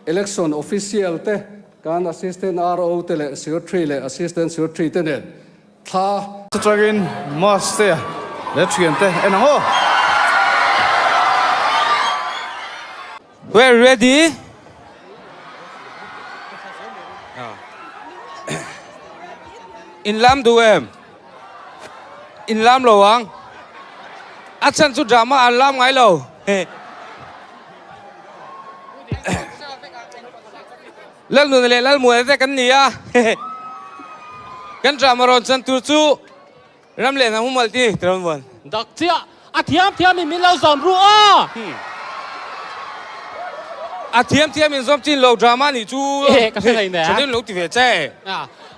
Election Official te, kan Assistant RO te leh Secretary leh Assistant Secretary te nen thla. Chutangin Mastea leh thiante en ang aw. We're ready. In lam duh em? In lam lo ang. A chhan chu drama an lam ngai lo. Lalnuna leh Lalmuana te kan ni a. Kan drama rawn chan tur chu Ram leh hnam humal ti tirawn vuan. Dak chiah a thiam thiam in min lo zawm ru aw. A thiam thiam in zawm chin lo drama nih chu. Eh ka hre hlei nen. Tha deuh lo ti ve che.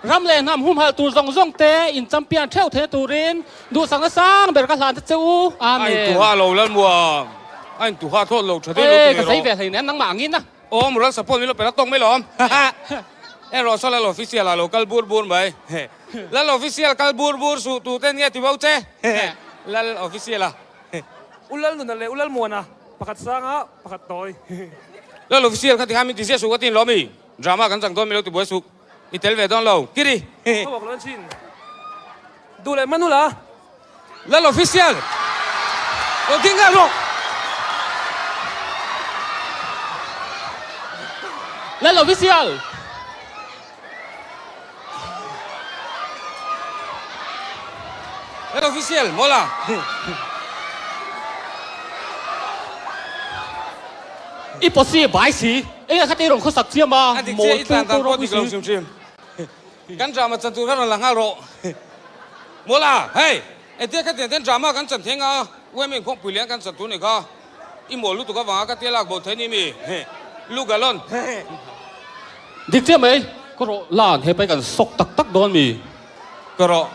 Ram leh hnam humhalh tur zawng zawng te in champion theuh theihna turin duhsakna sang ber ka hlan ta che u. Amen. A intuha lo Lalmuam. A intuha thlawt lo tha deuh lo ti ve rawh. Eh ka zei ve hlei nen nangmah angin a. Aw moral support min lo pe la tawk mai lawm. En rawh saw Lal official ah lo kal bur bur mai. Lal official kal bur bur suh tu te nia ti bo che. Lal official a. U Lal Nuna leh U Lal Muana pakhat sanga pakhat tawi. Lal official kha tikhan min ti ziah suh ka tin lawm i. Drama kan chang dawn mi lo ti buai suh. I tel ve dawn lo. Kiri. Ka walk lo an chin. Duh leh Manula. Lal official lo ding nghal rawh. Lal official. Lal official mawla. I pawsi bai si. Enge kha te rawn khawsak chiam a. A dik chiah i tlan dan pawh dik lo hrim hrim. Kan drama chan tur kha rawn la nghal rawh. Mawla, hei, engtia kha tiang ten drama kan chan theng a, UMA inkhawmpui lian kan chan tur ni kha. I mawl lutuk avanga ka tia lak bo thei ni mi? Lu galon. Dik chiah mai, ka rawh lan he pai kan sawk tak tak dawn mi? Ka rawh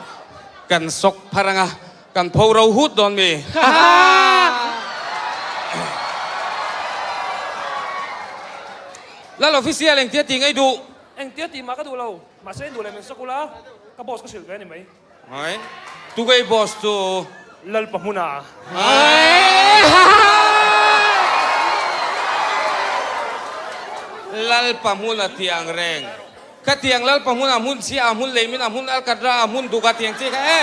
kan sawk phar anga kan pho ro hut dawn mi? Lal official engtia tih ngaih duh? Engtia tih mah ka duh lo, mahse in duh leh min sawk ula, ka boss ka hrilh ve a ni mai. Hai, tugei boss chu? Lalpa hmuna. Lalpa hmuna tiang reng. Ka tiang Lalpa hmuna hmun chhia a hmun leimin a hmun alkatra a hmun duka tiang chi kha e.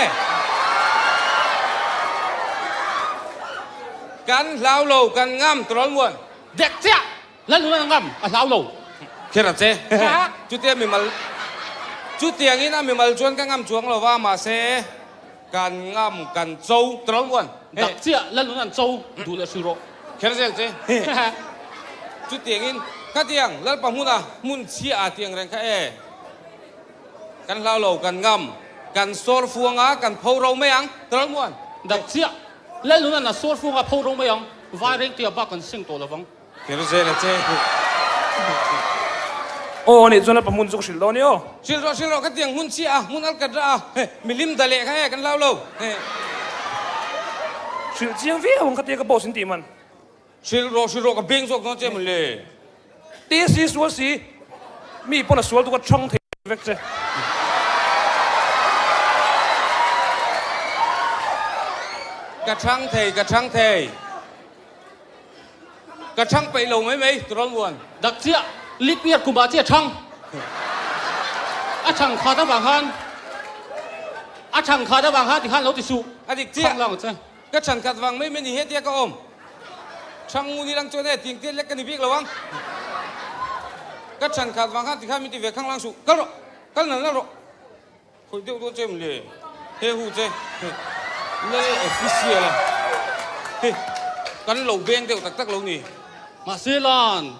Kan hlau lo, kan ngam turawl muan. Dek chiah! Lalhun a ngam, a hlau lo. Kher a che. Chutia mimal, chutiangin a mimal chuan ka ngam chuang lo va, mahse kan ngam, kan cho tawlh muan. Dak chiah Lalhun an cho duh leh hril rawh. Kher zel che. Chutiangin khatiang Lalpa hmuna hmun chhia ah tiang reng kha e. Kan hlau lo, kan ngam, kan sawr fuang a, kan pho ro mai ang tawlh muan. Dak chiah Lalhun an a sawr fuang a pho ro mai ang, vai reng tia bak kan seng tawh lo vang. Kher zel a che. Aw anih chuan a pa hmun chu ka hrilh dawn i aw. Hrilh rawh hrilh rawh ka tiang hmun chiah a hmun al kat rah a he milim da leh kha e kan hlau lo he. Hrilh chiang viau ang ka tia ka boss in tih man. Hrilh rawh hrilh rawh ka beng zawk dawn che mawn le. Ti si sual si mi pawn a sual tu ka chhang thei vek che. Ka chhang thei ka chhang thei. Ka chhang peih lo mai mai, Turawl Muan. Dak chiah, lip year kumah chiah chhang. A chhang khat avang khan, a chhang khat avang khan tikhan lo ti suh. A dik chiah. Chhang lang che. Ka chhan khat vang mai mai ni he tia ka awm. Chhang ngu ni lang chuan e ting tiat lek ka ni bik lo ang. Ka chhan khat vang khan tikhan min ti ve khang lang suh. Kal rawh, kal nal nal rawh. Khawih deuh dawn che em le? He hu che Lal official a hei kan lo beng deuh tak tak lo ni. Mahse lan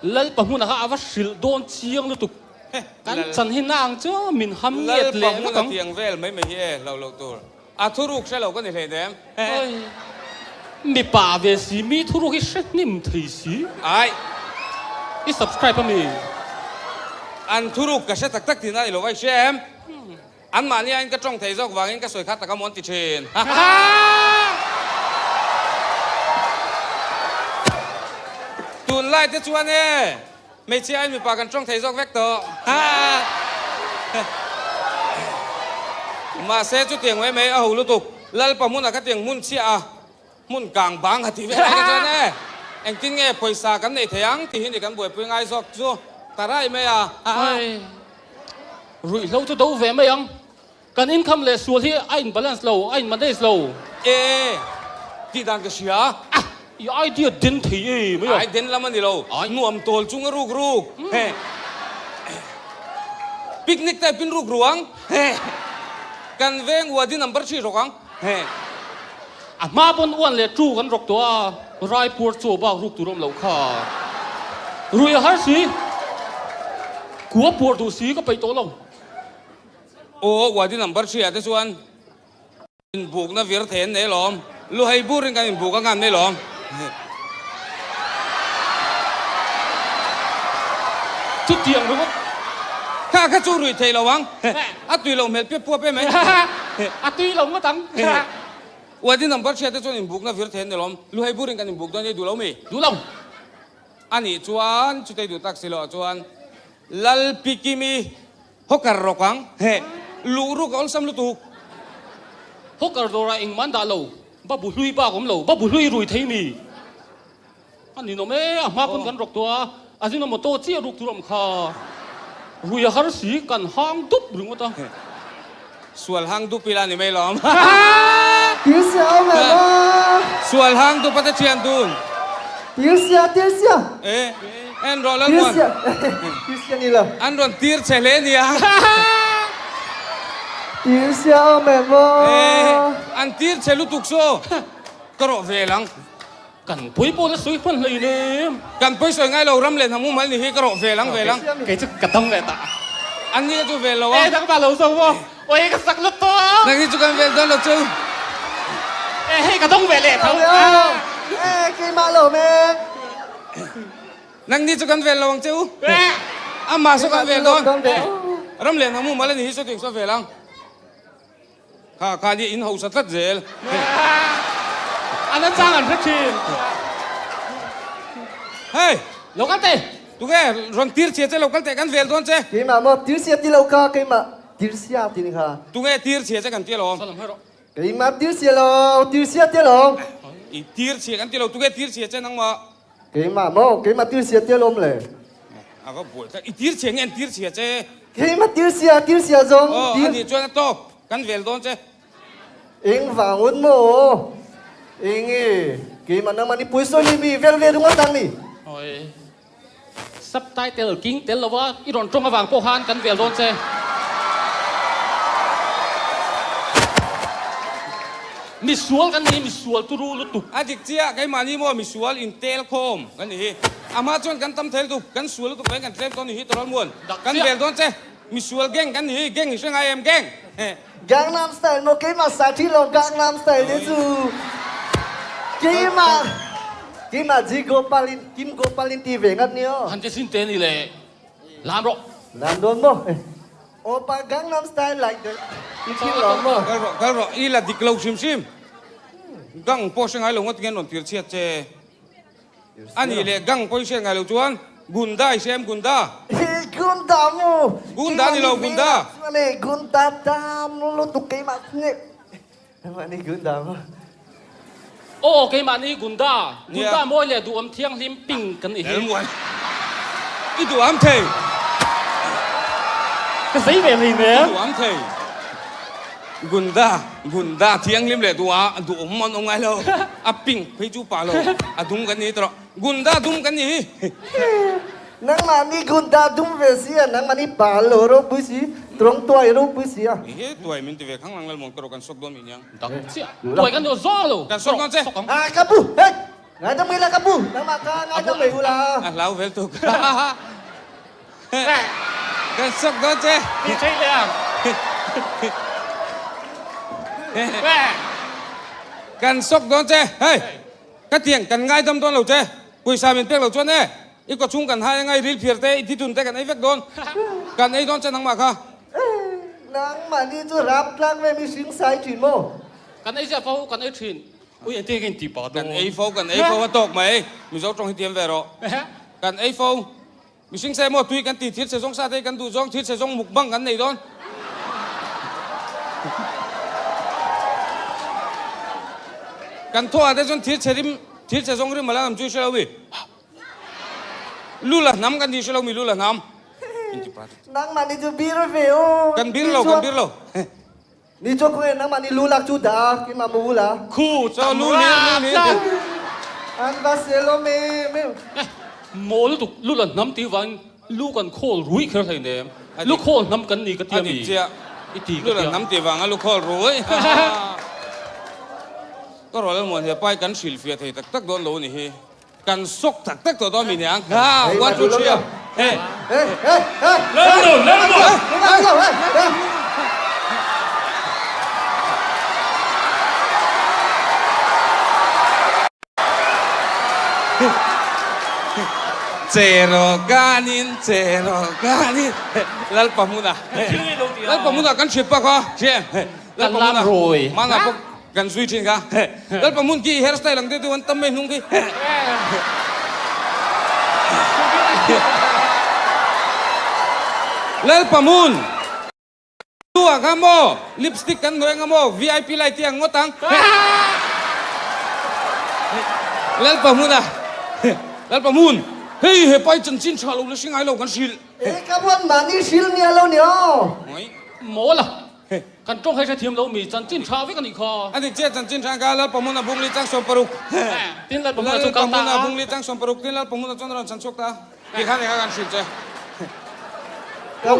Lalpa hmunah kha a va hrilh dawn chiang lutuk. Kan chan hi na ang chu min ham nget leh vek ang. Lalpa hmuna tiang vel mai mai hi e hlauh loh tur. A thuruk hre lo ka ni hlei nem. Mipa ve si mi thuruk hi hre hnim thei si. Ai. I subscribe a mi? An thuruk ka hre tak tak tihna i lo va i hria em? An mahni aiin ka tawng thei zawk vangin ka sawi kha tak a mawn ti thin. Tunlai te chuan e hmeichhia aiin mipa kan tawng thei zawk vek tawh. Mahse chutiang mai mai a ho lutuk. Lalpa hmunah khatiang hmun chhiah a, hmun kang bang ha tih vel ai ka chuan e. Engtin nge pawisa kan neih theih ang tih hi ni kan buaipui ngai zawk chu ta rai mai a. Ai, ruihhlo chu do ve mai ang. Kan income leh sual hi a in balance lo, a in manage lo. E, tih dan ka hria. Ah, i idea den thei e mai a. Ai, den lam a ni lo. Nuam tawl chung a ruk ruk. He. Picnic type in ruk ruang. He. Kan veng wadi number thi rawk ang. He. A hma pawn uan leh tu kan rawk tawh a, Raipur chaw bak ruk tur awm loh kha. Rui a har si. Kua puar duh si ka peih tawh lo. Aw, wadi number hria te chuan inbukna vir thei an nei lawm. Luhei burin kan inbuk anga an nei lawm. Chutiang ringawt. Kha kha chu rui thei lo ang. A tui lo hmel piap puap em ai. A tui lo ngawt ang. Wadi number hria te chuan inbukna vir thei an nei lawm. Luhei burin kan inbuk dawn ei duh lo mi? Duh lo. A nih chuan chutei duh tak si loh chuan Lalpikimi Hawker rawk ang, heh, luh ruk a awlsam lutuk. Hawker dawrah engmah an dah lo, babu hlui bak awm lo, babu hlui rui thei mi a ninawm e, a hma pawn kan rawk tawh a, a zinawm motor chiah ruk tur awm kha, rui a har si, kan hang dup ringawt a. Sual hang dup ila ni mai lawm. Tirsia awm em a? Sual hang dup a te thian dun. Tirsia, tirsia. E, en rawh Lalmuan. Tirsia, tirsia ni lo. An rawn tir che hle nia. Tirsia awm em a? E, an tir che lutuk saw. Ka rawh vel ang. Kan pawi pawh la sawi hman hlei nem. Kan pawi sawi ngai lo ram leh hnam umal ni hi ka rawh vel ang vel ang. Kei chu ka dang leh ta. An ni ka chu vel lo a. E dang ta lo zo maw. Oi ka sak lut tawh a. Nang hi chu kan vel dawn lo chu. E hei ka dawng ve leh tho. E keimah lo me. Nang ni chu kan vel lo ang che u. Amah saw kan vel dawn. Ram leh hnam umal ani hi saw tiang saw vel ang. Kha kha nia in hausa tlat zel. A na chang an hre thin. Hei! Lo kal teh! Tunge rawn tir chhia che lo kal teh kan vel dawn che. Keimah maw tir chhia ti lo kha keimah tir chhia ti ni kha. Tunge tir chhia che kan ti alawm. Salam hai rawh. Keimah tir chhia lo tir chhia ti alawm. I tir chhia kan ti lo tunge tir chhia che nangmah. Keimah maw keimah tir chhia ti alawm le. A va buai tlat i tir chhia nge an tir chhia che. Keimah tir chhia tir chhia zawng. Aw a nih chuan a tawp. Kan vel dawn che. Eng vang un maw? Eng e, keimah nangmah ni puisawi ni mi vel ve ringawt ang ni. Awi. Subtitle king tel lova i rawn tawng avang pawh khan kan vel dawn che. Misual kan ni, misual turu lutuk. A dik chiah, keimahni maw misual intel khawm kan ni hi. A hma chuan kan tam thei lutuk, kan sual lutuk vangin kan tlem dawn ni hi Tawlal Muan. Kan vel dawn che. Misual gang kan ni hi, gang i hre ngai em gang? Gangnam style maw keimah sa thi lo Gangnam style te chu keimah keimah Ji Gopal in Kim Gopal in ti ve ngat ni aw. Han te sin te ni le lam rawh. Lam dawn maw? Opa Gangnam style like that i thi lo maw? Kal rawh kal rawh i la dik lo hrim hrim. Gang pawh hre ngai lo ngawt nge an rawn tir chhiat che. A nih leh gang pawh i hriat ngai lo chuan Gunda i hria em Gunda? Hi Gunda mu! Gunda ni lo Gunda! Chuan Gunda dam lutuk keimah nge Mahni Gunda mu. Aw keimahni Gunda, Gunda mawi leh duhawm thianghlim ping kan ni hi. I duham thei. Ka zei ve hlei nen. I duham thei. Gunda, Gunda thianghlim leh duh a duhawm an awm ngai lo. A pink phei chu pah lo, a dum kan ni tawh. Gunda dum kan ni hi. Nangmahni Gunda dum ve si a, nangmahni pa lo ropui si, tawng tuai ropui si a. He tuai min ti ve khang lang lalmawn ka rawh kan sawk dawn mi niang. Dak chiah, tuai kan duh zawng lo. Kan sawk dawn che. Ah ka pu, hei, ngaidam mai la ka pu, nangmah kha ngaidam mai u la. A hlau vel tuk. Kan sawk dawn che. Ti thei leh ang. Kan sawk dawn che. Hei, ka tiang kan ngaidam dawn lo che. Pawisa min pek lo chuan e, i kaw chhung kan hai anga i ril phiar te, i thitun te kan ei vek dawn. Kan ei dawn che nangmah kha. Nangmah ni chu rap tlang ve mihring sai thin maw? Kan ei ziah fo, kan ei thin. Ui engtin nge in tih pah dawn? Kan ei fo, kan ei fo a tawk mai. Mizo tawng hi tiam ve rawh. Kan ei fo. Mihring se maw tui kan ti thil che zawng sa te kan duh zawng thil che zawng mukbang kan nei dawn. Kan thawh ah te chuan thil che rim. Thil che zawng rim a la nam chu i hre lo mi. Lu la hnam kan ti hre lo mi lu la hnam. Nangmah ni chu bir ve aw. Kan bir lo kan bir lo. Ni chu khawnge nangmah ni lu lak chu dah a keimah mu la. Khu tam rak rak. An va sel awm em em. Maw lutuk lu la hnam tih vangin lu kan khawl rui kher hlei nem. Lu khawl hnam kan ni ka ti a mi? I ti ka ti a. Lu la hnam tih vanga lu khawl rui. Ka rual a muan he pai kan hrilhfiah thei tak tak dawn lo a ni hi. Kan sawk tak tak tawh dawn mi niang. Ha, one two three a. He. Lalnu, Lalnu! Che rawh kanin, che rawh kanin. Lalpa hmuna. Lalpa hmuna kan hrilh pak a. Kan lam rawi. Mana pawh kan zui thin kha. Lalpa hmun khi hair style ang deuh deuh an tam mai hnung khi. Lalpa hmun ah kha maw lipstick kan hnawih anga maw vip light hi ang ngawt ang. Lalpa hmun ah Lalpa hmun hei hepa hi chanchin tha lo la hre ngai lo kan hrilh. E ka buan mahni hrilh nia lo ni aw. Mawl a. Kan tawng hei hrethiam lo mi chanchin tha vek a nih kha. A dik chiah chanchin tha ka Lalpahmuna bungli chang 60. Tin Lalpahmuna chu kal ta a. Lalpahmuna bungli chang 60 tin Lalpahmuna chuan a rawn chhan chhuak ta a. Ti khan eng a kan hrilh che. Ka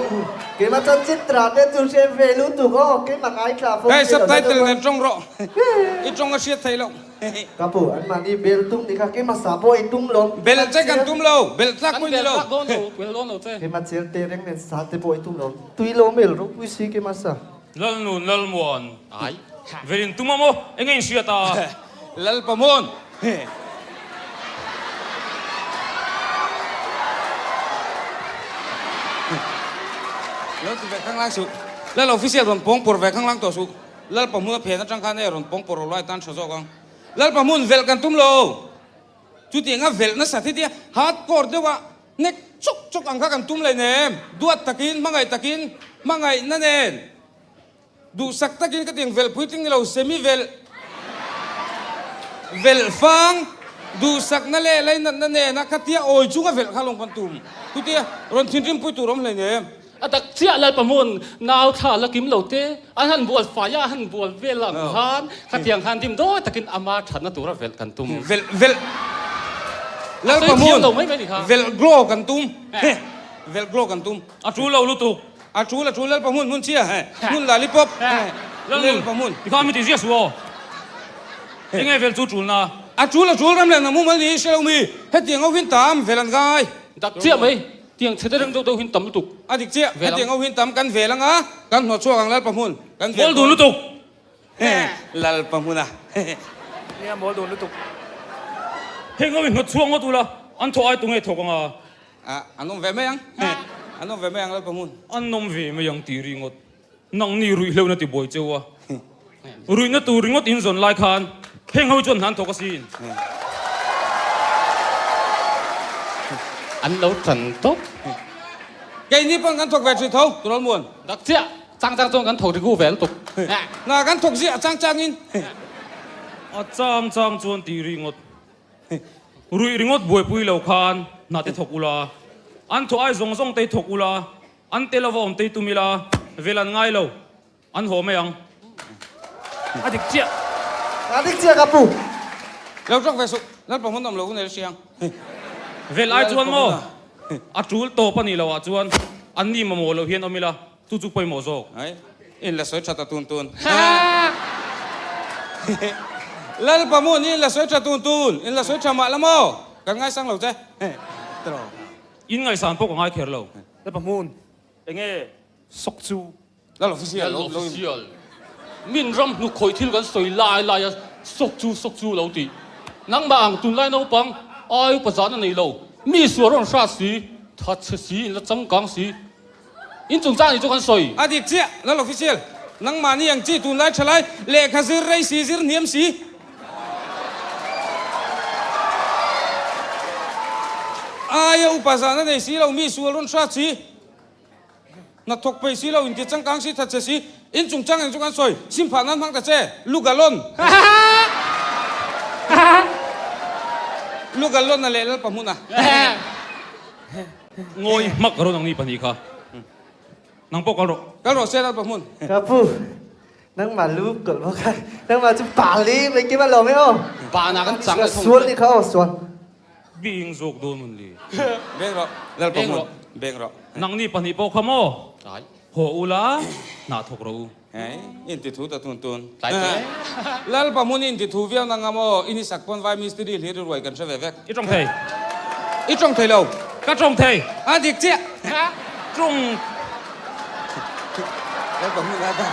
keimah chanchin tra te chu hre ve lutuk aw keimah ngaithla fo Hei subtitle nen tawng rawh. I tawng a hriat theih loh. Ka pu an mahni bel tum ni kha keimah sa pawh i tum lo. Bel che kan tum lo, bel tlak pawh i ni lo. Kan bel tlak dawn lo, bel dawn lo che. Keimah chel te reng nen sa te pawh i tum lo. Tui lo mel ropui si keimah sa. Lalnun Lalmuan. Ai. Velin tum a maw? Enge in hriat a? Lalpamuan. Lo ti ve khanglang suh. Lal official rawn pawng pawr ve khanglang tawh suh. Lalpa hmun a phen atang khan e rawn pawng pawr rawh lai tan tha zawk ang. Lalpa hmun velh kan tum lo. Chutiang a velh nasa thi tia hardcore deuh a nek chawk chawk ang kha kan tum leh nem. Duat takin, hmangaih takin, hmangaihna nen duhsak takin ka tiang velh puitling ni lo semi velh velh fang duhsakna leh lainatna nen a khatia awi chunga velh kha lawng kan tum. Chutia rawn thinrim pui tur awm hlei nem. A tak chiah Lalpa hmun nau thla la kim lo te, an han bual fai a, a han bual vel ang khan khatiang khan dim dawi takin ama thatna tura velh kan tum. Velh velh Lalpa hmun velh glow kan tum velh glow kan tum. A tul lo lutuk. A tul a tul Lalpa hmun hmun chhia hmun lalipop Lalpa hmun. Tikhan mi ti ziah suh aw. Enge velh chu tulna? A tul a tul ram leh namu mal ni hre lo mi hetiang ho hin tam velh an ngai. Dak chiah mai. Tiang chhe te reng deuh deuh hin tam lutuk. A dik chiah, hetiang ho hin tam kan vel anga, kan hnawh chhuak ang Lalpa hmun, kan vel Mawl dun lutuk. Lalpa hmun a. Nia mawl dun lutuk. Heng ho in hnawt chhuak ngawt ula, an thawh ai tunge thawk anga? A, an awm ve mai ang. An awm ve mai ang Lalpa hmun. An awm ve mai ang tih ringawt. Nangni ruihhleuhna ti buai cheu a, ruihna tur ringawt in zawn lai khan heng ho chuan hna an thawk asin. An lo tan tawp. Keini pawn kan thawk ve thin tho, Turawl Muan. Dak chiah, chang chang chuan kan thawk rigu ve lutuk. Hna kan thawk ziah chang changin. A chang chang chuan tih ringawt. Ruih ringawt buaipui lo khan hna te thawk ula, an thawh ai zawng zawng te thawk ula, An tel ava awm tei tum ila, vel an ngai lo, an haw mai ang. A dik chiah. A dik chiah ka pu. Lo tawk ve suh, Lalpa hmun awm lo hun el hriang. Vel ai chuan maw, a tul tawp a nih loh ah chuan an ni mamawh loh hian awm ila, chu chu pawimawh zawk. Ai, in la sawi tha ta tun tun. Lalpa hmun in la sawi tha tun tun, in la sawi tha mah la maw, kan ngaisang lo che. In ngaihsan pawh ka ngai kher lo. Lalpa hmun. Enge sawk chu? Lal official lo Lal official. Min ram hnuk khawih thil kan sawi lai lai a sawk chu sawk chu lo tih. Nangmah ang tunlai naupang ai upa zan a nei lo. Mi sual rawn hrat si, that chhe si, in la changkang si. In chungchang nih chu kan sawi. A dik chiah, Lal official. Nangmah ni ang chi tunlai tha lai lehkha zir rei si zir hniam si. Aia upa zan a nei si lo, mi sual rawn hrat si, hna thawk pei si lo, inti changkang si, thatchhe si, in chungchang eng chu kan sawi, sim phah nan hmang ta che, lu galon. Luka Lona leh Lalpa hmuna. Ngawi hmak rawn ang ni pahnih kha. Nang pawh kal rawh. Kal rawh se Lalpa hmun. Ka pu, nangmah lu kawlh bawk a, nangmah chu pa li mai kim a lawm e aw. Pa na kan chang leh thawng. Sual ni kha aw sual. Bing zawk dawn mun li. Beng rawh Lalpa hmun. Beng rawh. Nang ni pahnih pawh kha maw? Haw ula, hnah thawk rawh u. Hei, inti thu ta tun tun. Tlai te. Lalpa hmun inti thu viau nang ang maw? I ni sak pawn vai mistiri hlir i ruai kan hre ve vek. I tawng thei. I tawng thei lo. Ka tawng thei. A dik chiah. Tawng. Lalpa hmun a dah.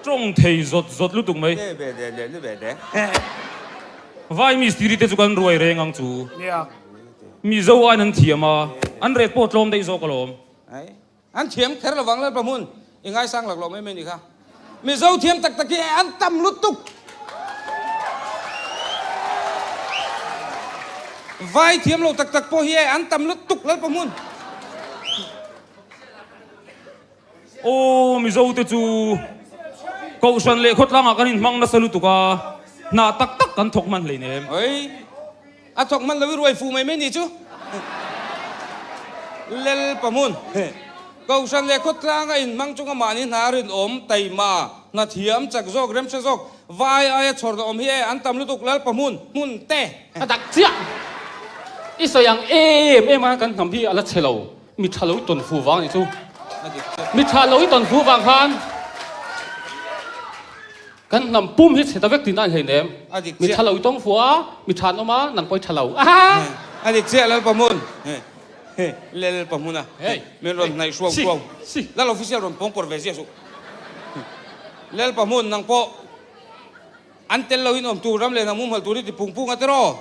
Tawng thei zawt zawt lutuk mai. Le be de le le be de. Vai mistiri te chu kan ruai reng ang chu. Nia. Mizo aiin an thiam a, an ret pawh tlawm daih zawk alawm. Ai, an thiam kher lovang Lalpa hmun i ngaisang lak loh mai mai ni kha. Mizo thiam tak tak hi an tam lutuk. Vai thiam lo tak tak pawh hi an tam lutuk Lalpa hmun. Aw Mizo te chu Kohhran leh khawtlangah kan inhmang nasa lutuk a, hna tak tak kan thawk hman hleinem. Oi, a thawk hman lo i ruai fuh mai mai ni chu. Lel Pahmun, Kohhran leh khawtlanga inhmang chunga mahni hna rinawm, taima, hna thiam, chak zawk, remhre zawk, vai aia chhawr na awm hi e, an tam lutuk Lal Pahmun, hmun te. A dak chiah. I sawi ang em em a kan hnam hi a la chhe lo. Mi tha lo i tawn fu vang anih chu. Mi tha lo i tawn fu vang khan kan hnam pum hi chhe ta vek tihna a ni hlein em? Mi tha lo i tawng fu a, mi tha an awm a, nang pawh i tha lo. A dik chiah Lalpahmun. Lalpahmuna min rawn hnaih hruau hruau. Lal official rawn pawng pawr ve ziah suh. Lalpahmun nang pawh an tel loin awm tur ram leh hnam humhalh tur i ti pung pung a tiraw?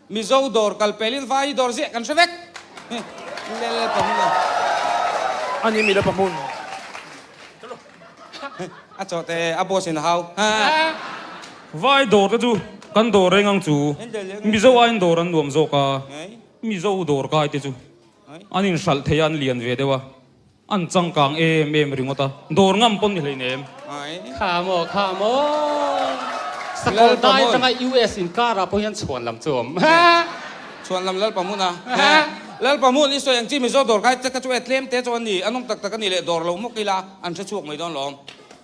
Mizo dawr kal pelin vai dawr ziah kan hre vek. Lel pahmun a. Ani mila pahmun. A chaw te a boss in a hau. Vai dawr te chu kan dawr reng ang chu. Mizo aiin dawr an nuam zawk a. Mizo dawr kai te chu an inhralh thei a an lian ve deuh a. An changkang em em ringawt a, dawr ngam pawn ni hleinem. Kha maw, kha maw. Sakawr dai atanga US inkar ah pawh hian chhuan lam chu a awm. Chhuan lam Lalpa hmun a. Lalpa hmun i sawi ang chi Mizo dawr kai te kha chu e tlem te chu an ni, an awm tak tak a ni leh dawr lo mawk ila an hre chhuak mai dawn lawm.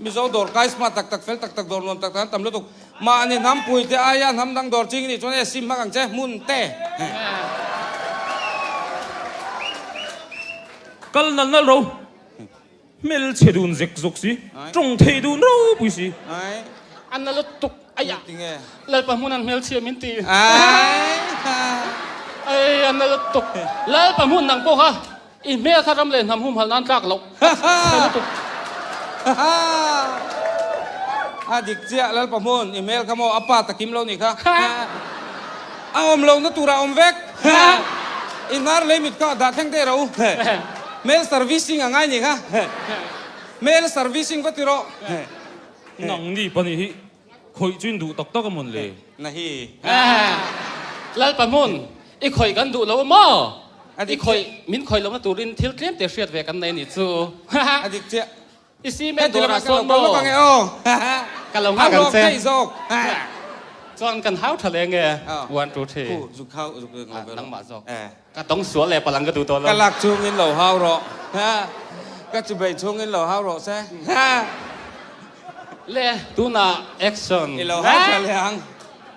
Mizo dawr kai smart tak tak fel tak tak dawr nuam tak tak an tam lutuk. Mahni hnampui te aia hnam dang dawr ching i nih chuan e sim hmak ang che hmun te. Kal nal nal ro. Hmel chhe dun zek zawk si, tawng thei dun ropui si. A na lutuk aiah Lalpa hmun an hmel chhia min ti. Ai a na lutuk. Lalpa hmun nang pawh kha i hmel kha ram leh hnam humhalh nan tlak loh. Chhe lutuk. A dik chiah Lalpa hmun i hmel kha maw a pa takim lo nih kha. A awm lohna turah awm vek. I hnar lei mit kha dah thleng teh ro. Hmel servicing a ngai nih kha. Hmel servicing va ti rawh. Nang ni pahnih hi khawih chu in duh tak tak a mawn le? Na hi. Lalpa hmun, i khawih kan duh lo a maw? I khawih, min khawih lohna turin thil tlem te hriat ve kan nei a nih chu. A dik chiah. I cement dawrah sawn maw? Ka lo nghak ang che. Chuan kan hau tha leh nge? One, two, three. Nangmah zawk. Ka tawng sual leh palang ka duh tawh lo. Ka lak chungin lo hau rawh. Ka chubei chungin lo hau rawh se. Le, tunah action. I lo hau tha leh ang.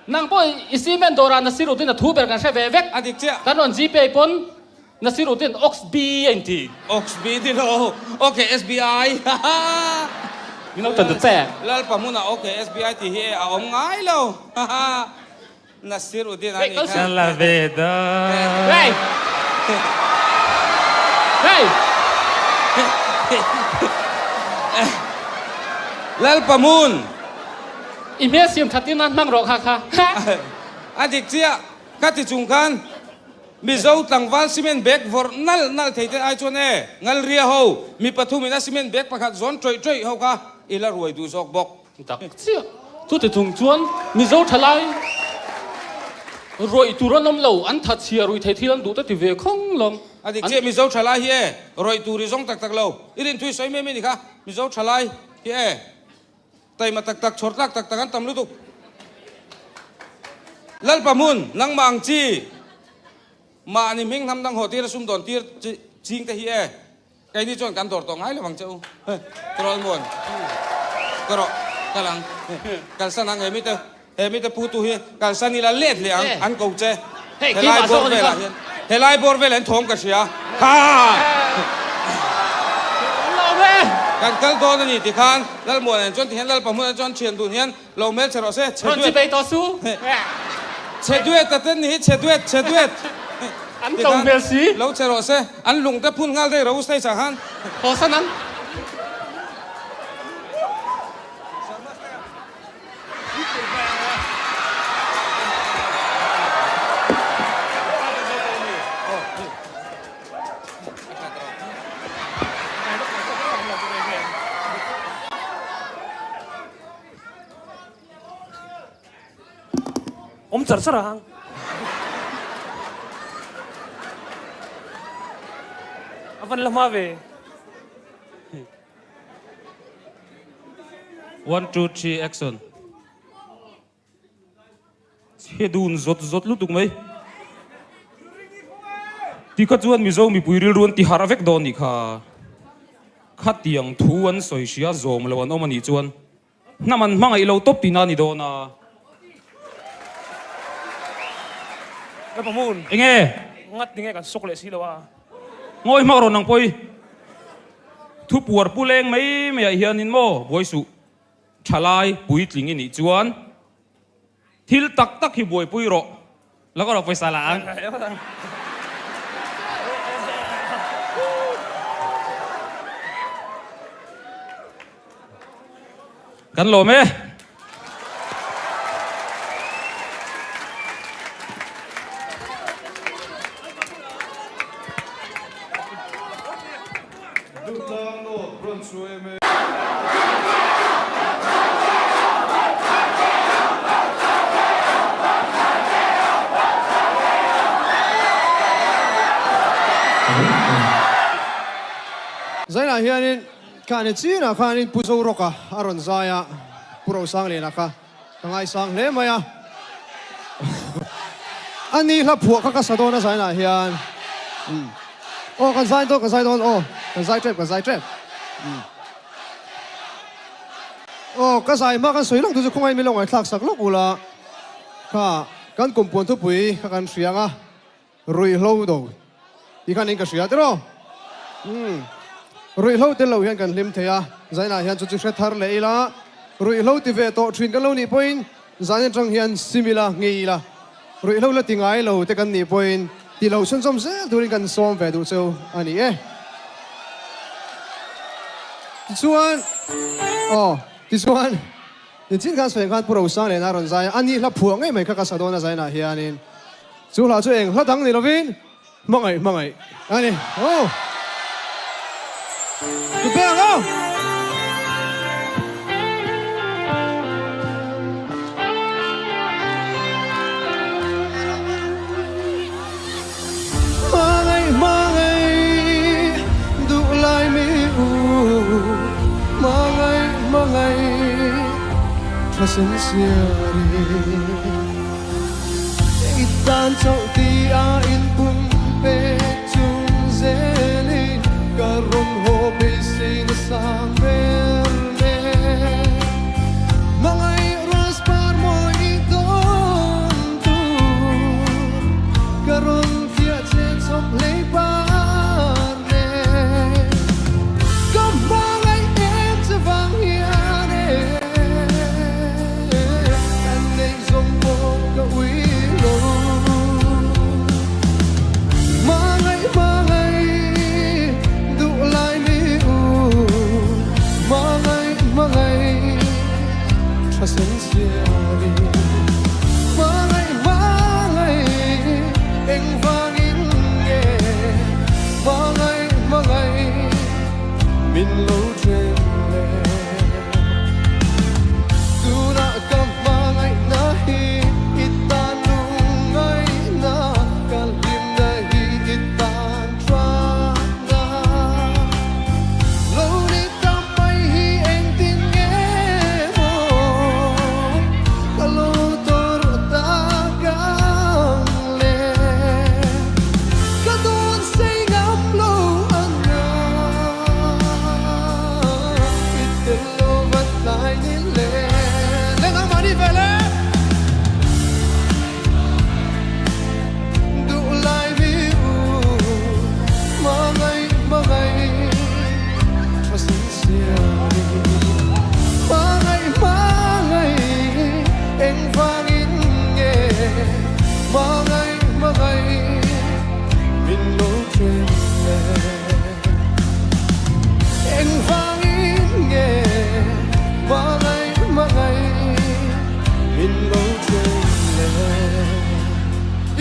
Nang pawh i cement dawrah Nasiruddin a thu ber kan hre ve vek. A dik chiah. Kan rawn Gpay pawn Nasiruddin Oxby a inti. Oxby ti lo. Ok SBI. Min lo tan ta che. Lalpa hmunah ok SBI tih hi a awm ngai lo. Nasiruddin a nih kha. Ka la ve da. Hey! Hey! Lalpa hmun. I hmel siam that in a hmang rawh kha kha. A dik chiah. Ka ti chung khan. Mizo tlangval cement bag vawrh nalh nalh thei te ai chuan e, Ngalria ho, mi pathum in a cement bag pakhat zawn tawih tawih ho kha i la ruai duh zawk bawk. Tak chiah. Chuti chung chuan Mizo thalai rawih tur an awm lo, an that chhia ruih thei thil an duh te ti ve khawng lawng. A dik chiah, Mizo thalai hi e, rawih tur i zawng tak tak lo. I rinthui sawi mai mai ni kha, Mizo thalai hi e. Taima tak tak, chhawr tlak tak tak an tam lutuk. Lalpa hmun, nangmah ang chi, mahni hming hnam dang haw tir a sum dawn tir chi ching te hi e. Keini chuan kan dawr tawh ngai lo ang che u. Troll muan. Ka rawh, kal ang. Kalsan ang he mite, he mite pu tu hi kalsan ila let leh ang, an ko che. Helai bawr velah hian, helai bawr velah hian thawm ka hria. Ha! Kan kal dawn a ni ti khan Lalmuan chuan ti hian Lalpa hmunah chuan thian dun hian lo hmel che rawh se, chhe duet. Chhe duet a ten ni hi, chhe duet, chhe duet. An to hmel si. Lo che rawh se, an lung te phun nghal daih rawh u stage ah khan. Haw san ang. Awm char char ang. A van la hma ve. One two three action. Chhe dun zawt zawt lutuk mai. Tikha chuan Mizo mipui rilru an ti harh vek dawn nih kha. Khatiang thu an sawi hria zawm lo an awm a nih chuan hnam an hmangaih lo tawp tihna a ni dawn a. Ka hmun. Enge? Ngat tinge kan sawk leh si lo a. Ngawi hmak rawn ang pawi. Thu puar pu leng mai mai ah hianin maw buai suh. Thalai puitling i nih chuan thil tak tak hi buaipui rawh. Lo ka rawh pawisa la ang. Kan lawm e. Zainah hianin khani chinah khanin Pu Zorawka a rawn zai a, Pu Rosangliana kha ka ngaisang hle mai a. A ni hla phuah kha ka sa dawn a zainah hian. Aw kan zai dawn kan zai dawn aw kan zai tep kan zai tep. Aw ka zai hma kan sawi lawk tu chu khawngaih min lo ngaihthlak sak lawk ula kha kan kumpuan thupui kha kan hria ang a ruihhlo do tih khan in ka hria tiraw. Umm ruihhlo tel lo hian kan hlim thei a zainah hian chu chu hre thar leh ila ruihhlo ti ve tawh thin kan lo nih pawhin zan atang hian sim ila ngei ila. Ruihhlo la ti ngai lo te kan nih pawhin ti lo chhunzawm zel turin kan sawm ve duh cheu a ni e. Tichuan, aw, tichuan, nichin khan sawi khan Pu Rosang lehna a rawn zai a, a ni hla phuah ngei mai kha ka sa dawn a zainah hianin chu hla chu eng hla dang ni lovin hmangaih hmangaih a ni. Aw. Tupe ang aw. Hmangaih hmangaih duh lai mi u Hmangaih hmangaih tha sen siari I tan chauh ti a in pum pek chung zelin ka rawn haw beisei nasa ber nen Hmangaih Raspar mawi dawn tur ka rawn fiah che chawp hlei par nen Ka hmangaih em che vang hian e Kan neih zawng pawh ka ui lo.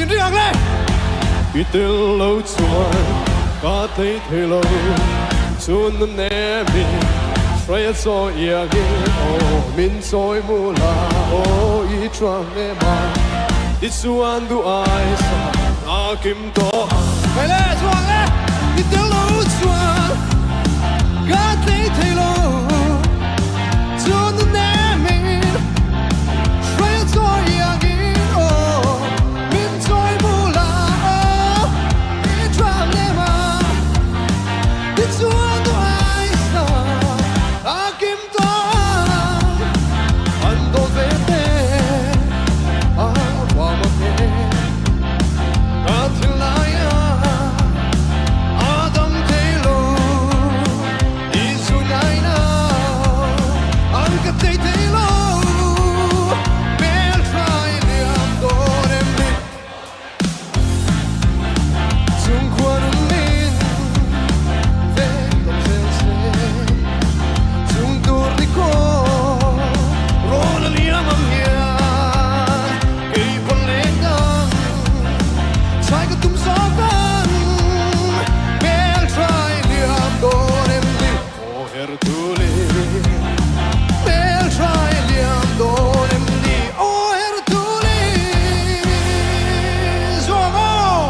In ring ang le! I tel lo chuan ka tlei thei lo Chun nun nemin hruai a chawi iangin Aw min chawi mu la aw i chuang em a I chuan duh ai sa a kim tawh ang. Hei le chuang le i tel lo chuan ka tlei thei lo Chun nun nemin hruai a chawi iangin Aw min chawi mu la aw i chuang em a I chuan duh ai sa a kim tawh ang. An dawl ve te a huam a te ka thil lai a a dam thei lo i zu ngai na an ka tlei thei lo hmel thlai liam dawn em ni. Chungkhua nunnin veng dawm zel se, chung tur ni khaw rawn a liam ang hian kei pawn leng dang chai ka tum zawk ang hmel trai liam dawn em ni aw her tuli hmel trai liam dawn em ni aw her tuli zuang aw.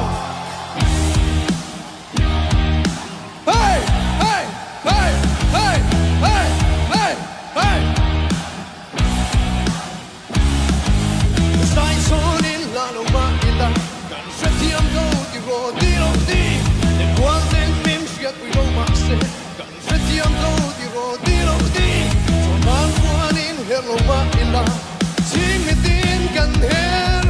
Hey! Hey! Hey! Hey! Hey! Hey! Hey! Zai chawnin la lo mah ila kan hrethiam lo ti rawh ti lo ti Leh kual ten mim hriatpui lo mah se kan hrethiam lo ti rawh ti lo ti Chawhman kuanin her lo mah ila chhingmitin kan her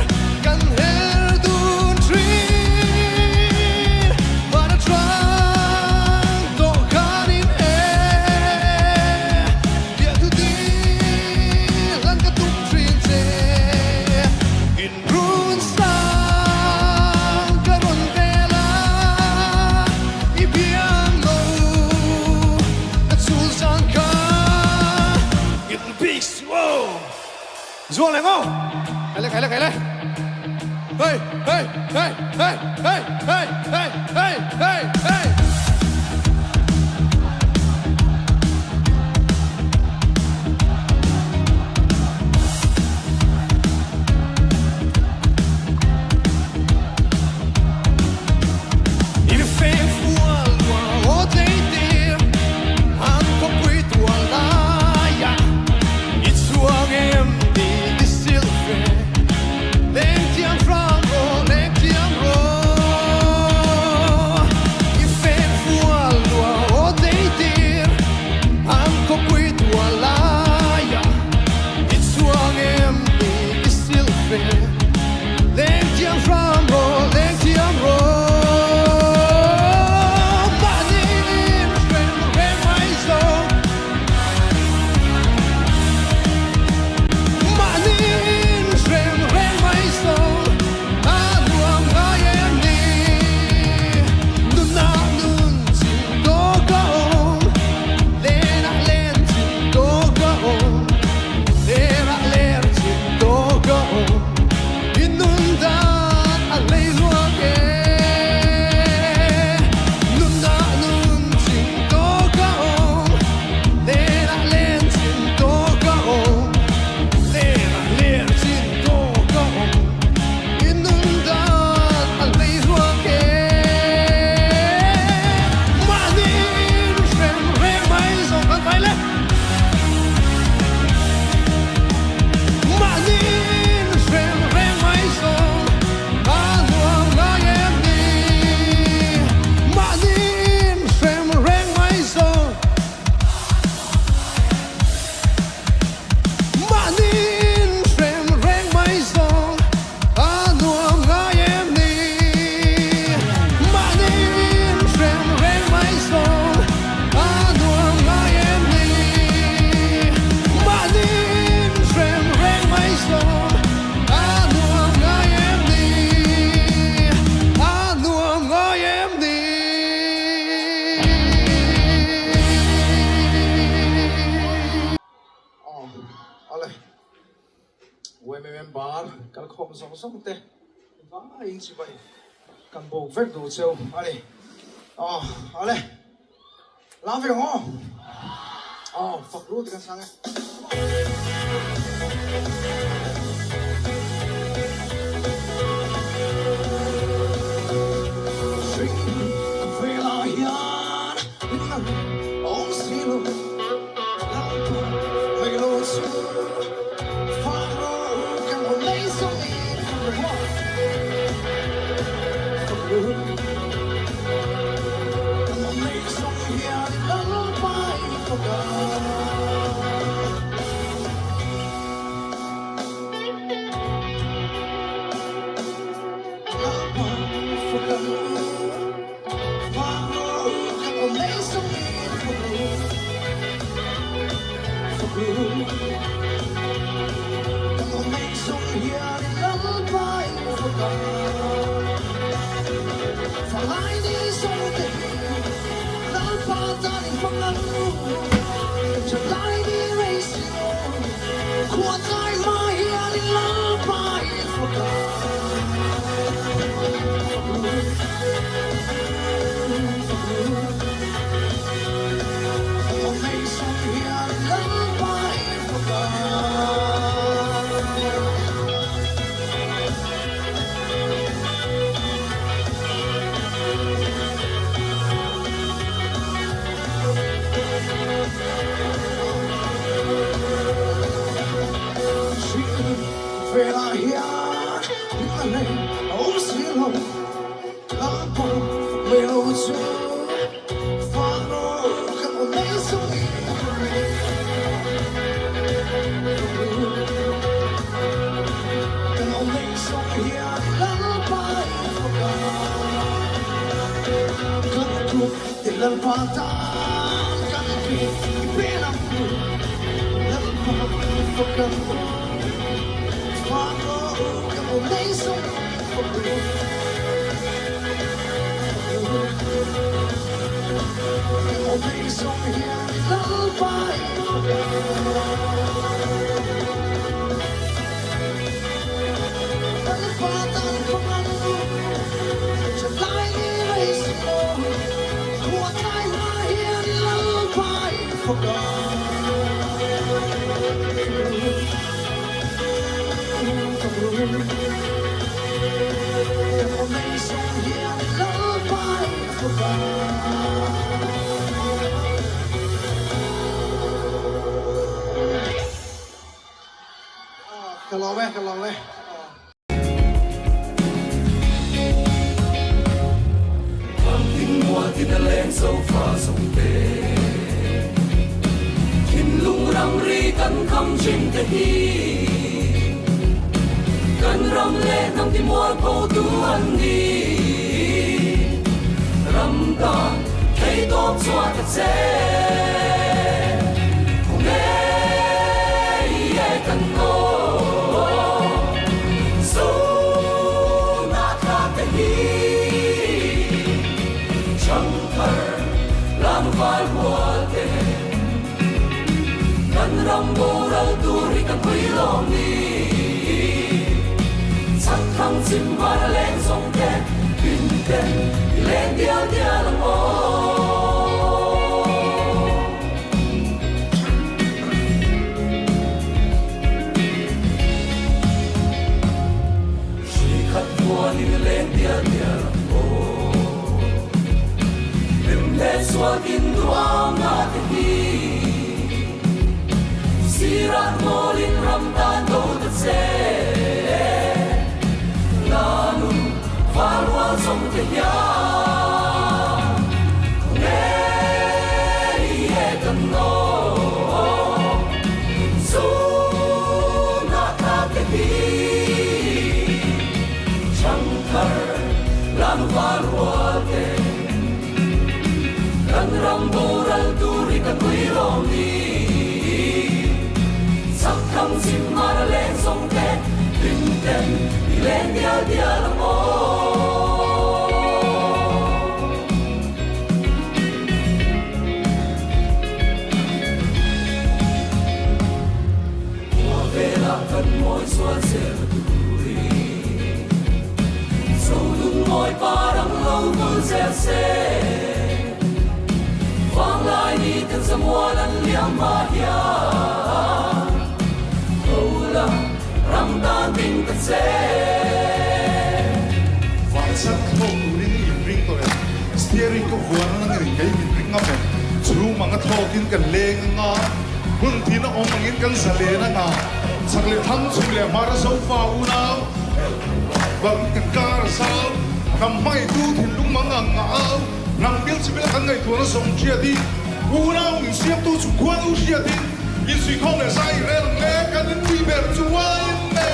kan her dun thin Van atang tawh khanin e Biahtu dil an ka tum thin che In run sang ka rawn vel a i biang lo ka chul zan kha In bik suh aw. Zuang leh ngo! Kai le kai le kai le! Hey! Hey! Hey! Hey! Hey! Hey! Hey! Hey! Hey! Hey! I feng fua lua aw tlei tir an khawpui tual laia i chhuang em ti i sil ve leng thiam hram rawh leng thiam rawh i feng fua lua aw tlei tir an khawpui tual laia i chhuang em ti i sil ve leng thiam hram rawh leng thiam rawh mahni in hrem reng mai zo mahni in hrem reng mai zo a nuam ngai em ni nunah nun chin tawk a awm lenah len chin tawk a awm lerah ler chin tawk a awm i nun dan a hlei luak e nunah nun chin tawk a awm lerah len chin tawk a awm lerah ler chin tawk a awm i nun dan a hlei luak e mahni in hrem reng mai zawng kan vai le. Mahni in hrem reng mai zawng a nuam ngai em ni? Mahni in hrem reng mai zawng Mahni in hrem reng mai zawng a nuam ngai em ni? Mahni in hrem reng mai zawng a nuam ngai em ni? Mahni in hrem reng mai zawng a nuam ngai em ni? A nuam ngai em ni? Awle, YMM bar kalkhawm zawng zawng te. Vaiin chibai kan buk vek duh cheu a ni. Aw, awle. Lam ve ang aw. Aw, fak ru ti kan sang e. Hring velah hian hlimna awm si lo, Lalpa vei lo chu fak rawh kan awm lei zawngin fak rawh fak ru. Ka lawm e, ka lawm e. zel se. Vanglai ni ten zamual an liam hma hian tho la ram tan ding ta che. Vanchak thlawk turin i inring tawh em? Steering ka vuan a nang in kei min ring ngam em? Chhung anga thlawkin kan leng anga, hun thin a awm angin kan zalen anga, chak leh thlang chhung leh hmar a zofa unau bang kan kar a zau, hnam hmaitu thinlung mang ang a au, hnam bil chi vel kan ngaihtuahna zawng hriat i, unau min siamtu chu khuan u hriat in, insuihkhawm leh zai rel ang le, kan inpui ber chu uain le.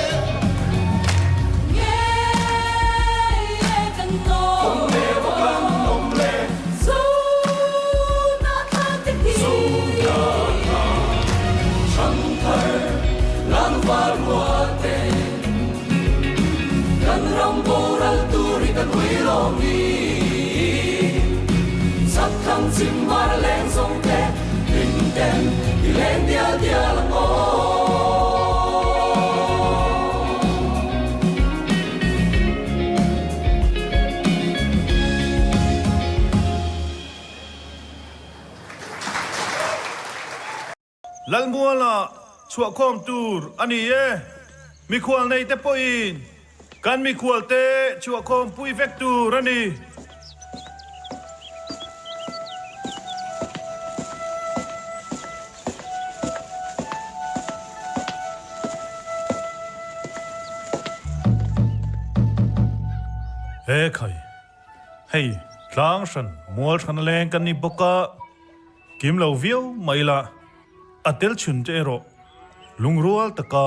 Lalmuala chhuahkhawm tur a ni e. Mikhual nei te pawhin kan mikhual te chhuahkhawm pui vek tur a ni. He khai, hei tlang hran mual hran a leng kan ni bawk a, kim lo viau mai la, a tel chhun te erawh lungrual taka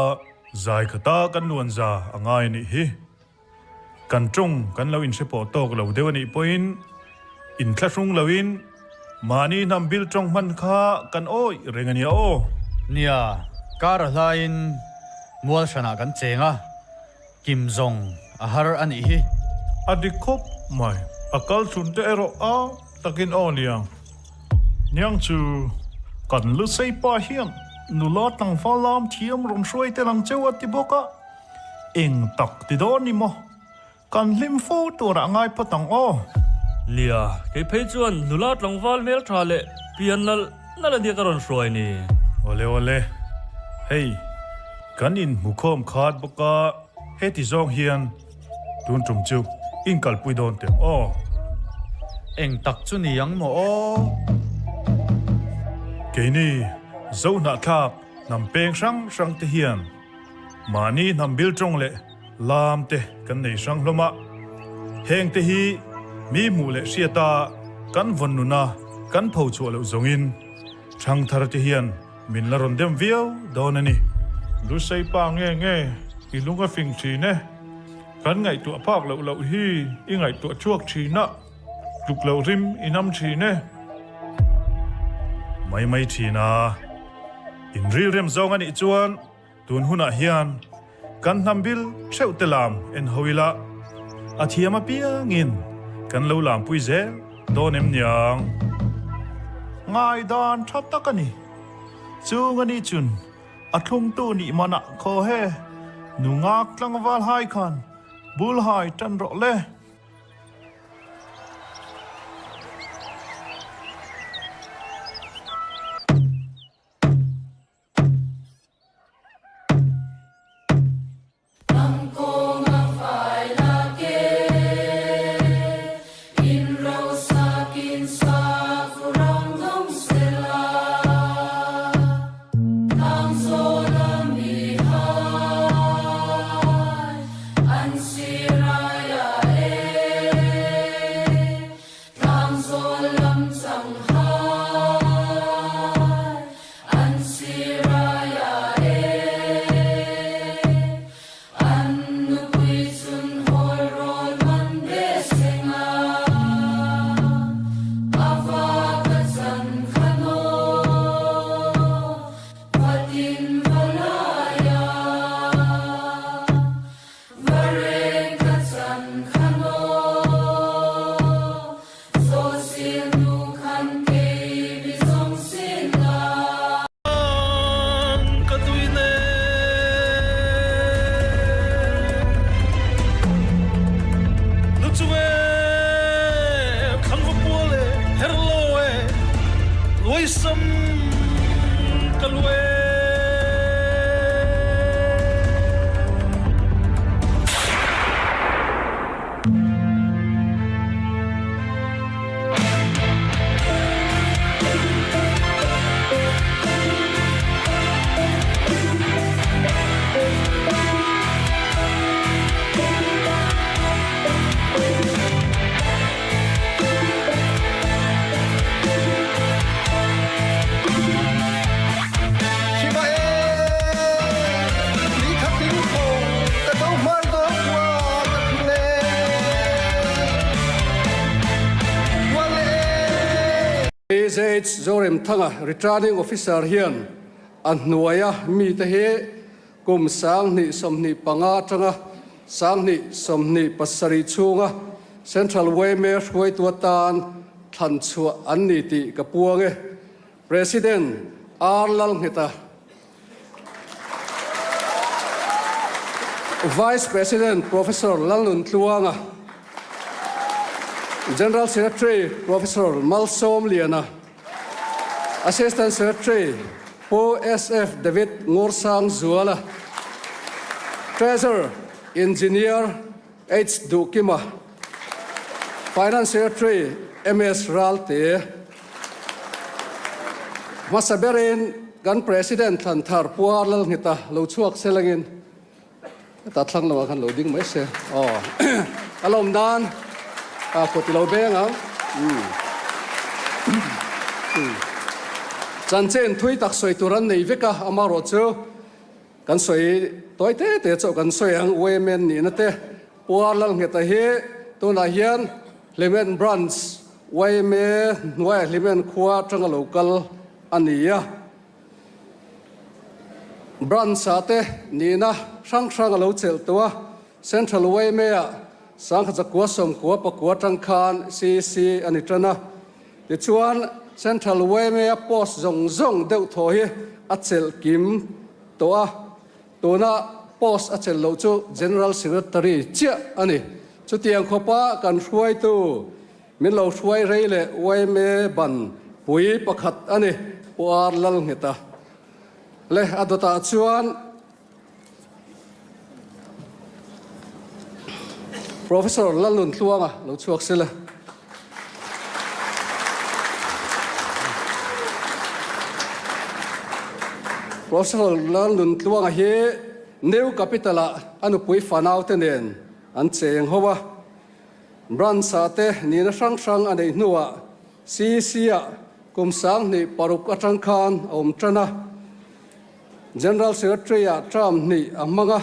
zai khata kan luan za a ngai a nih hi. Kan tawng kan lo inhre pawh tawk lo deuh a nih pawhin inthlahrung loin mahni hnam bil tawng hman kha kan awih reng a nia aw. Nia, kar a hlaiin mual hranah kan cheng a, kim zawng a har a nih hi. A dik khawp mai, a kal chhun te erawh a takin aw niang. Niang chu kan Lusei pa hian nula tlangval lam thiam rawn hruai tel ang cheu a ti bawk a. Eng tak ti dawn ni maw? Kan hlim fo turah ngai phawt ang aw. Nia, kei phei chuan nula tlangval hmeltha leh pian nalh nalh a nia ka rawn hruai ni. Awle awle, hei kan inhmukhawm khat bawk a, heti zawng hian tun tum chu inkalpui dawn teh ang aw. Eng tak chu ni ang maw aw? Keini Zohnahthlak hnam peng hrang hrang te hian Mahni hnam bil tawng leh lam te kan nei hrang hlawm a, heng te hi mi hmuh leh hriata kan vawn nuna kan pho chhuah loh zawngin thangthar te hian min la rawn dem viau dawn a ni. Lusei pa nge nge i lung a fing thin e, kan ngaihtuah phak loh loh hi i ngaihtuah chhuak thin a, tluk loh rim i nam thin e. Mai mai thin a. Inrilrem zawng a nih chuan tun hunah hian kan hnam bil theuh te lam en ho ila, a thiam apiangin kan lo lampui zel dawn em niang? Ngaidan tha tak a ni. Chung a nih chun a thlungtu nih manah khaw he nu ngak tlangval hai khan bul hai tan rawh le. An siraiah e. I sam ka lu e. AZH Zoremthanga Returning Officer hian a hnuaia mite hi kum 2025 atanga 2027 chhunga Central yma hruaitu atan thlan chhuah an ni tih ka puang e. President R Lalngheta, Vice President Professor Lalnun Tluanga, General Secretary Professor Malsawm Liana, Assistant Secretary Pu SF David Ngursang Zuala, Treasurer Engineer H Duhkima, Finance Secretary MS Ralte. Hmasa berin kan President thlan thar Puar Lalnghita lo chhuak selangin heta thlang lamah khan lo ding mai se. Aw a lawm nan a kut i lo beng ang. Chanchin thui tak sawi tur an nei vek a, amaherawh chu Kan sawi tawi te te chauh kan sawi ang Women nihna te Puar Lalngheta hi tunah hian Hlimen Branch yma hnuaiah Hlimen khua atanga lo kal a ni a. Branch ah te nihna hrang hrang a lo chelh tawh a, Central yma ah Sangkhatzakua Sawmkua Pakua atang khan CC a ni tan a. Tichuan, Central yma post zawng zawng deuh thaw hi a chelh kim tawh a, tuna post a chelh loh chu General Secretary chiah a ni. Chutiang khawpa kan hruaitu min lo hruai rei leh yma ban pui pakhat a ni, Pu R Lalngheta. Le a dawtah chuan Professor Lalnun Tluanga lo chhuak sela. Professor Lalnun Tluanga hi New Capital ah a nupui fanau te nen an cheng ho a. Branch ah te nihna hrang hrang a neih hnuah CEC ah kum 2006 atang khan a awm tan a. General Secretary-ah term hnih a hmang a,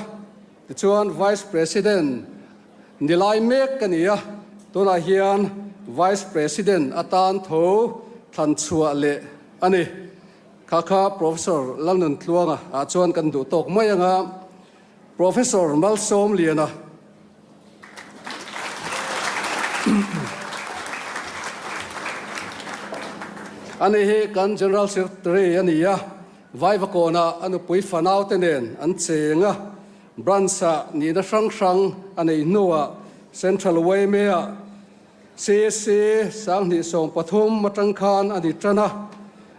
tichuan Vice President ni lai mek ka ni a, tunah hian Vice President atan tho thlan chhuah leh a ni. Kha kha Professor Lalnuntluanga ah chuan kan duh tawk mai ang a, Professor Malsawmliana. Ani hi kan General Secretary a ni a, Vaivakawnah a nupui fanaute nen an cheng a, Branch-ah nihna hrang hrang a neih hnuah Central yma-ah CC 2013 atang khan a ni tan a,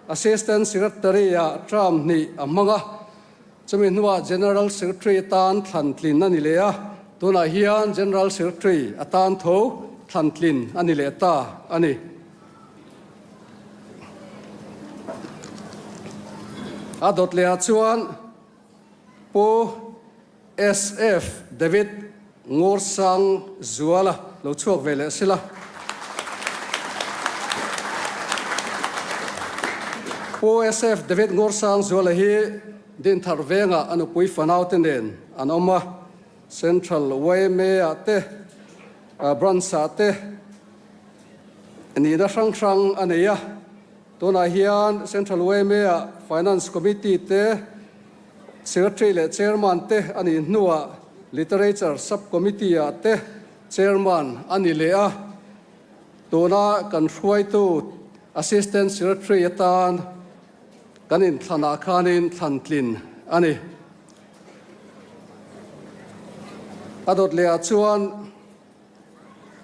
Assistant Secretary-ah term hnih a hmang a. Chumi hnuah General Secretary atan thlan tlin a ni leh a, tunah hian General Secretary atan tho thlan tlin a ni leh ta a ni. A dawt lehah chuan Pu SF David Ngursang Zuala lo chhuak ve leh sila. Pu SF David Ngursang Zuala hi Dinthar vengah a nupui fanaute nen an awm a, Central yma ah te, Branch ah te nihna hrang hrang a nei a. Tunah hian Central yma ah Finance Committee te, Secretary leh Chairman te a nih hnuah Literature Sub-Committee ah te Chairman a ni leh a, tuna kan hruaitu Assistant Secretary atan kan inthlanah khanin thlan tlin a ni. A dawt lehah chuan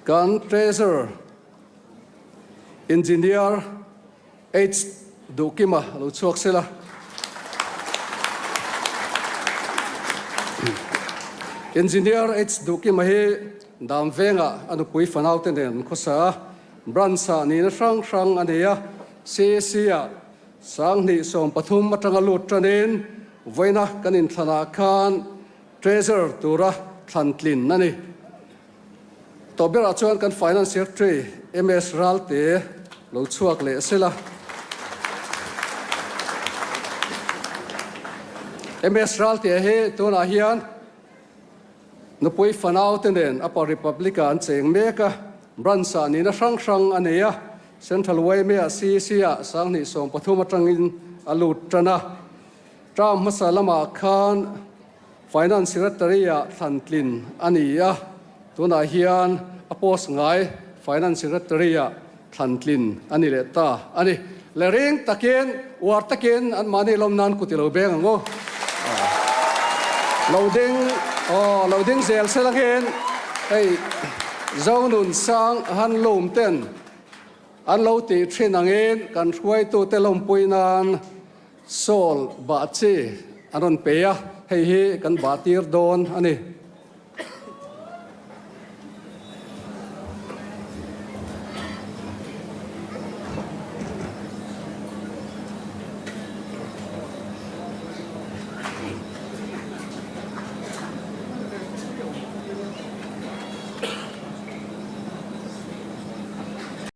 kan Treasurer Engineer H. Duhkima lo chhuak sela. Engineer H Duhkima hi Dam vengah a nupui fanaute nen an khawsa a, Branch-ah nihna hrang hrang a nei a, CAC-ah 20 13 atanga lut tanin vawiina kan inthlanah khan Treasurer tura thlan tlin a ni. Tawh berah chuan kan Finance Secretary MS Ralte lo chhuak leh sela. MS Ralte hi tunah hian nupui fanau te nen Upper Republic-ah an cheng mek a, branch-ah nihna hrang hrang a nei a, Central YMA-ah CEC-ah 20 13 atangin a lut tan a. Term hmasa lamah khan Finance Secretary-ah thlan tlin a ni a, tunah hian a post ngai Finance Secretary-ah thlan tlin a ni leh ta a ni. Le ring takin, uar takin anmahni lawm nan kut i lo beng ang u. Lo ding, aw, lo ding zel sel angin hei Zonun sang han lawm ten an lo tih thin angin kan hruaitute lawmpui nan Saul bah chi an rawn pe a, hei hi kan bah tir dawn a ni.